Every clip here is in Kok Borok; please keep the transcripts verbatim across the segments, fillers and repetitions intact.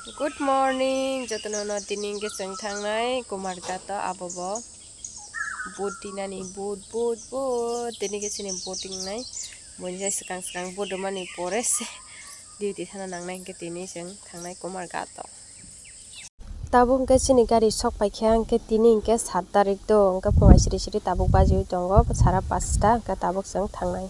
Good morning, jotono no tini hwnkhe chwng thangnai Kumarghat o abo bo. Boat tinani, boat, boat, boat. Tini khe chini boat tingnai. Buini je swkang swkang boat rwmani pore se duty thana nangnai hwnkhe tini chwng thangnai Kumarghat o. Tabuk hwnkhe chini gari sok paikha hwnkhe tini hwnkhe sat tarik do hwnkhe phungai siri siri tabuk bajiwi tongo sara pasta hwnkhe tabuk chwng thangnai.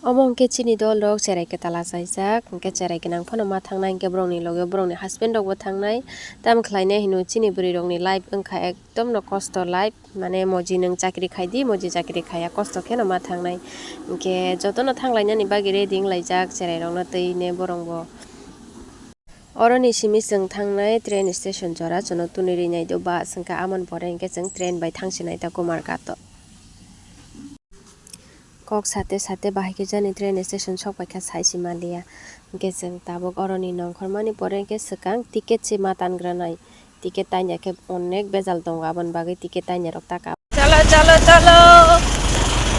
Omo hwnkhe chini dol rok cherai kwtal achaijak, hwnkhe cherai gwnang phano ma thangnai, hwnkhe borokni loge borokni husband rokbo thangnai. Tamo khlainai hino chini bwrwi rokni life wngkha ekdom no kosto life, mane moji nwng chakri khaidi, moji chakri khaiya kosto kheno ma thangnai. Hwnkhe jotono thanglainani bagwi ready wnglaijak cherai rokno twi ne borokbo. Oroni simi chwng thangnai train station jora, chwngno twnwi rwi nai do bus hwnkhe, amoni pore hwnkhe chwng train bai thangsinai ta Kumarghat o. Kok sate sate bahai khe jani train station sok paikha sai se manliya. Hwnkhe chwng tabuk oroni nongkhormani pore hwnkhe swkang ticket se ma tan granai. Ticket tanya khe onek bejal tongo, aboni bagwi ticket tanya rok taka. Chalo, chalo, chalo.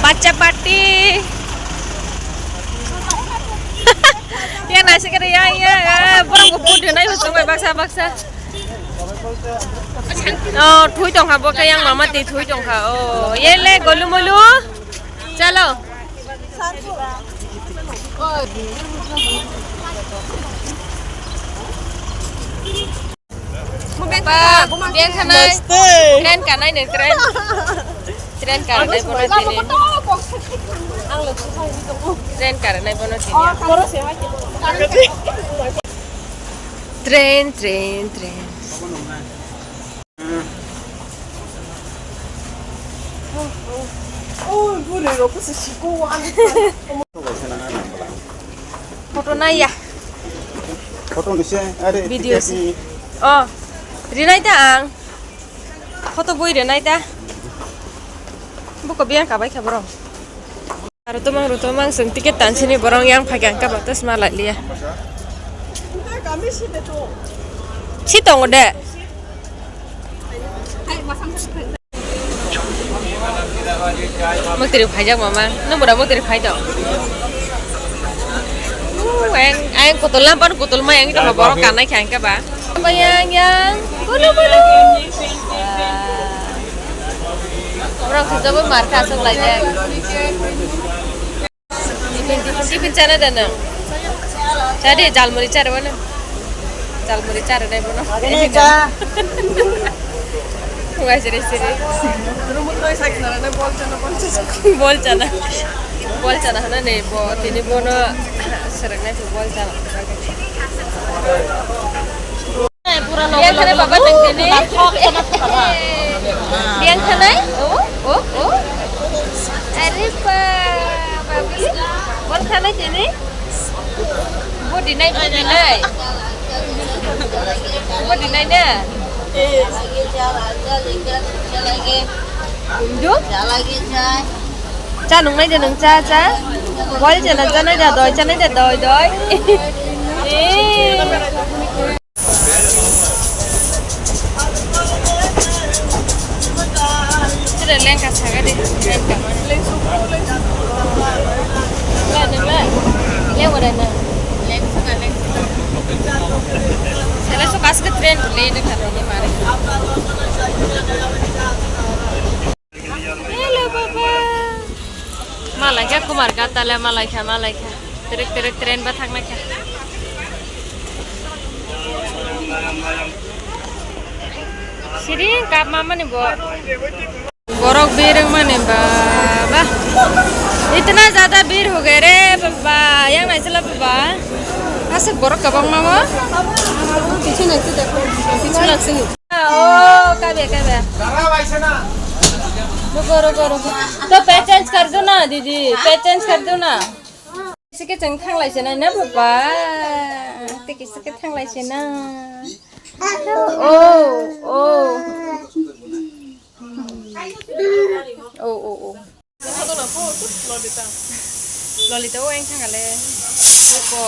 Bacha party. Ya nasi kare ya, ya, ya. Borok bo photo nai bo tongbai baksa, baksa. Oh, thui tongkha bo khe yang mama twi thui tongkha. Oh, ye le golu molu. Chalo. Ba, biyang khanai. Namaste. Train kanai ni train. Train kanai bono tini. Train kanai bono tini. Train, train, train. Photo naiya. Photo ni se, are, video se. Oh, rinai ta ang. Photo bui rinai ta. Buko biyang kabai kha borok. Aro tomang ro tomang chwng ticket tansini borok yang phai kha, hwnkhe ba tei sma lai liya. Si tongo de. Motri phaijak mama, nung bora motri phai tong. Ayang, ayang kotol lampan kotol ma yang tong borok kanai kha hwnkhe ba. Bayang yang, bulu bulu. Borok khajabo mar kha aswk laijak. Tiffin, tiffin, tiffin chana da nwng? Cha de, jalmuri cha rwna. Jalmuri cha rwnai bono. Agane cha. Phungai siri siri. Bol chana. Bol chana hana ne bo, tini bono swrwngnai bol chana. Biyang khanai baba tengteni. Biyang khanai? Oh, oh, oh. Are pa, babi. Bol khanai teni? Body nai, body nai. Body nai na? Hindu? Cha nung nai de nung cha, cha. Bol chana cha nai da doi, cha nai da doi, doi. Eh. Sira lengka saga de, lengka mani. La, nang la. Lengka da nang. Sila so kas ke train le de kha de mare. Hello, Papa. Malaikha Kumarghat tale, malaikha, malaikha. Terek, terek train ba thangnaikha. Siring kap mamani bo. Borok birung mani baba. Itna jada bir ho gaye re baba. Yang naisila baba. Aswk borok kwbangma mo. Kichu naisi dekho. Kichu naisi. Oh, kabe, kabe. Ruko, ruko, ruko. To pant change kar do na, didi. Pant change kar do na. Kisa khe chwng thanglai se nai na, baba. Tei kisa khe thanglai se na. Oh, oh. Oh, oh, oh. Lolita o eng thang ale. Ko.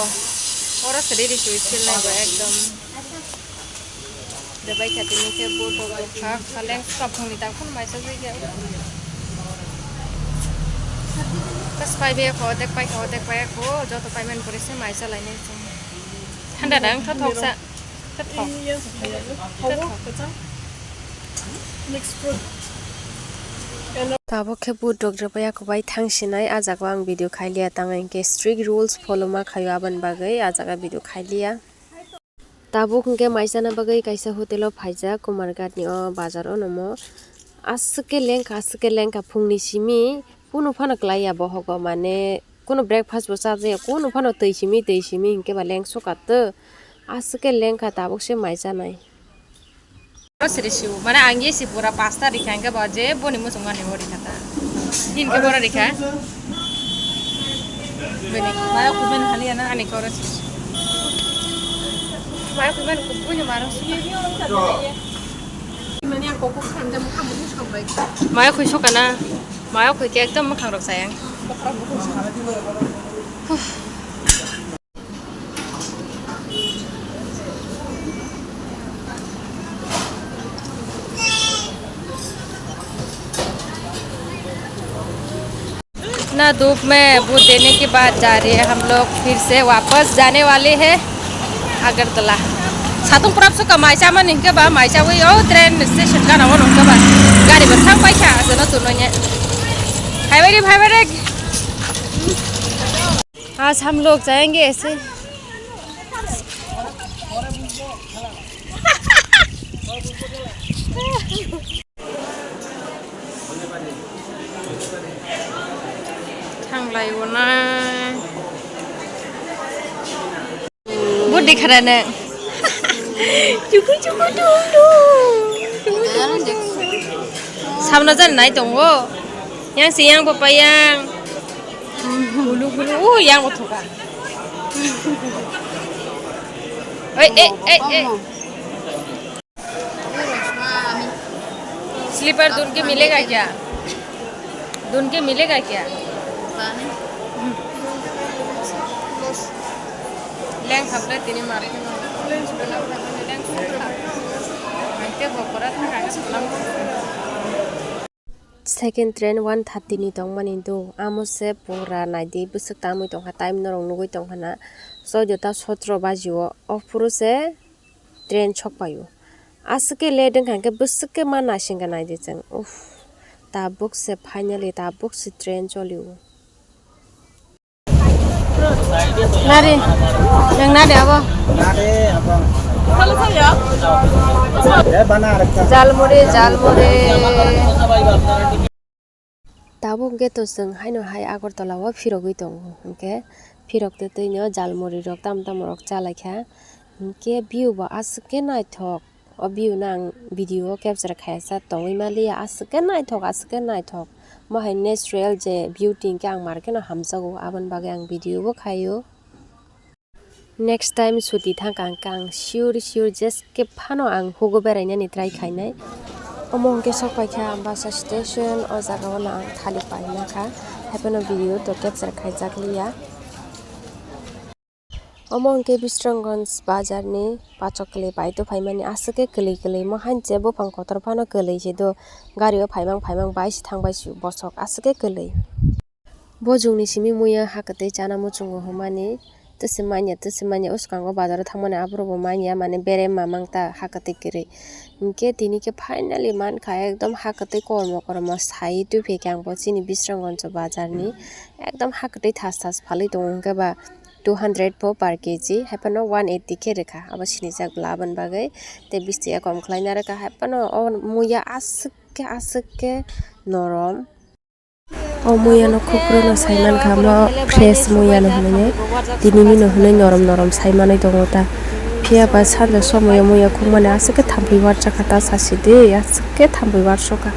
Oro sri ri sui sil nai bo ekdom. Dabai kha tini khe bo bo bo kha kha leng kha phung ni ta phun mai sa jai khe. Kas pai be ko dek pai ko dek pai ko joto pai man pore se mai sa lai nai. Thanda dang tho thok sa. Mixed fruit. Tabuk khe but rok rwbai ako bai thang sinai, ah jaga o ang video khai liya, tang hinkhe strict rules follow ma khaio, aboni bagwi ah jaga video khai liya. Tabuk hinkhe mai chana bagwi kaisa hotel o phaijak, Kumarghat ni o bazar o nomo. Aswk khe lengkha, aswk khe lengkha, phungni simi kunu phano klai ya bohogo, mane kunu breakfast bo cha jaya, kunu phano twi simi, twi simi hinkhe ba lengsoka to. Aswk khe lengkha, tabuk se mai chanai. Oro siri siu, mane ang ye si pura pasta rikha, hinkhe bo je boni muchung mani bo rikha ta. Hinkhe boro rikha. Bini. Maya kuben hali ana. Ani koro siri siu. Maya kuben kuben maro. Mani ang koko khan de mukha mukha sombai. Maya khui sokana. Maya khui ke ekdom mukhang rok sayang. ना धूप में वो देने के बाद जा रहे हैं हम लोग, फिर से वापस जाने वाले हैं Agartala. Satung prap suka mai cha mani hinkhe ba mai cha wi o train station gana o nungkhe ba gari bo thang pai kha asano tuno nya. Phaibai re, phaibai re. आज हम लोग जाएंगे ऐसे। Thanglai onai. Budi khara nang. Chuku chuku dung dung. Samno jan nai tongo. Yang si yang papa yang. Hulu hulu. Uh, yang bo thoka. Oi, ei, ei, ei. Slipper dunke milega kya? Dunke milega kya? Leng khaple tini marke no. Leng khaple tini leng khaple. Hangke bokora thang ang salam. Second train one thirty ni tongmani do, amo se pura naidi bwswk tamwi tongkha, time norok nugwi tongkha na, choidota sotro baji o, o phuru se train sokpaio. Aswk khe late wngkha hwnkhe bwswk khe ma naisingkha naidi chwng, uff, tabuk se finally tabuk se train cholio. Nari, yang nari abo. Nari abo. Jalmuri, jalmuri. Tabuk hwnkhe to chwng haino hai Agartala o phirogwi tongo, hwnkhe phirok twi twi no jalmuri rok tamo tamo rok chalaikha, hwnkhe view bo aswk khe naithok. O view no ang video o capture khaiya sa tongwi maliya, aswk khe naithok, aswk khe naithok. Mo hai natural je beauty hinkhe ang mar kheno hamjago, aboni bagwi ang video bo khaio. Next time suti thangkha hwnkhe ang sure, sure jeske phano ang hugo berainani try khainai. Omo hwnkhe sokpaikha Ambassa station, o jaga o no ang thali paina kha, haiphano video to capture khaijakliya. Omo hwnkhe Bisramganj bazar ni pachok kwlwi bai to phaimani, aswk khe kwlwi kwlwi mo hanse buphang kotor phano kwlwi se do, gari o phaimang phaimang bai se thangbai se bosok aswk khe kwlwi. Bo jungni simi muya ha kwtwi chana muchungo hwnmani, twswk manya twswk manya, uskango bazar o thangmani aborok bo manya, mane berema mangta ha kwtwi kwrwi. Hinkhe tini khe finally mankha, ekdom ha kwtwi kormo kormo sai tubikhe ang bo chini Bisramganj bazar ni, ekdom ha kwtwi thas thas phalwi tongo, hinkhe ba two hundred po per K G, haiphano one eighty khe rwkha, abo sinijak bla aboni bagwi, tei bisti ya kom khlaina rwkha, haiphano o muya aswk khe aswk khe norom. O muya no khukro no sai mankha, mo fresh muya no hinwi, tini ni no hinwi norom norom sai manwi tongo ta. Phiya ba sanja somoyo muya khukmani aswk khe thampui warsa kha ta, sasi di aswk khe thampui warsa kha.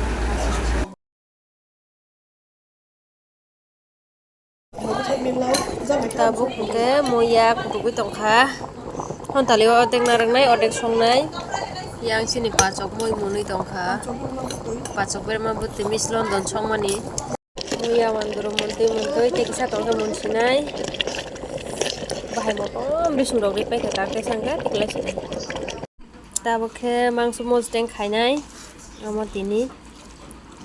Tabuk hwnkhe muya kutukwi tongkha. Hontali o ordek narwknai, ordek songnai. Yang chini pachok mui mwnwi tongkha. Pachok berma bwtwi Miss London songmani. Muya wandoro montwi montwi tei kisa tongkhe monsinai. Bahai motom bising rok ri paikha, kar khe sangkha tikla sinai. Tabuk khe mangso mosdeng khainai. Omo tini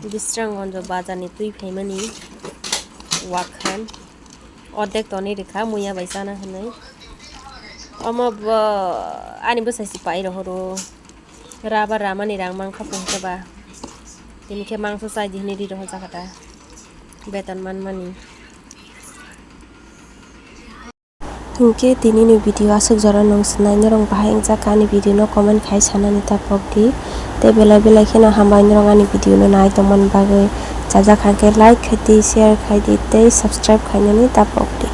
Bisramganj bazar ni twi phaimani wakhan. Ordek tonwi rwkha muya bai chana hinwi. Omo bo ani bwsai si pai rohoro. Raba ramani rang mankha pungkhe ba. Tini khe mangso chai di hini ri rohor jakha ta. Beton manmani. Hinkhe tinini video aswk jora nung swnai norok bahai wngjak ani video no comment khai sanani tapok di. Tei belai belai kheno hambai norok ani video no nai tongmani bagwi. Chajak hwnkhe like khai di, share khai di tei subscribe khainani tapok di.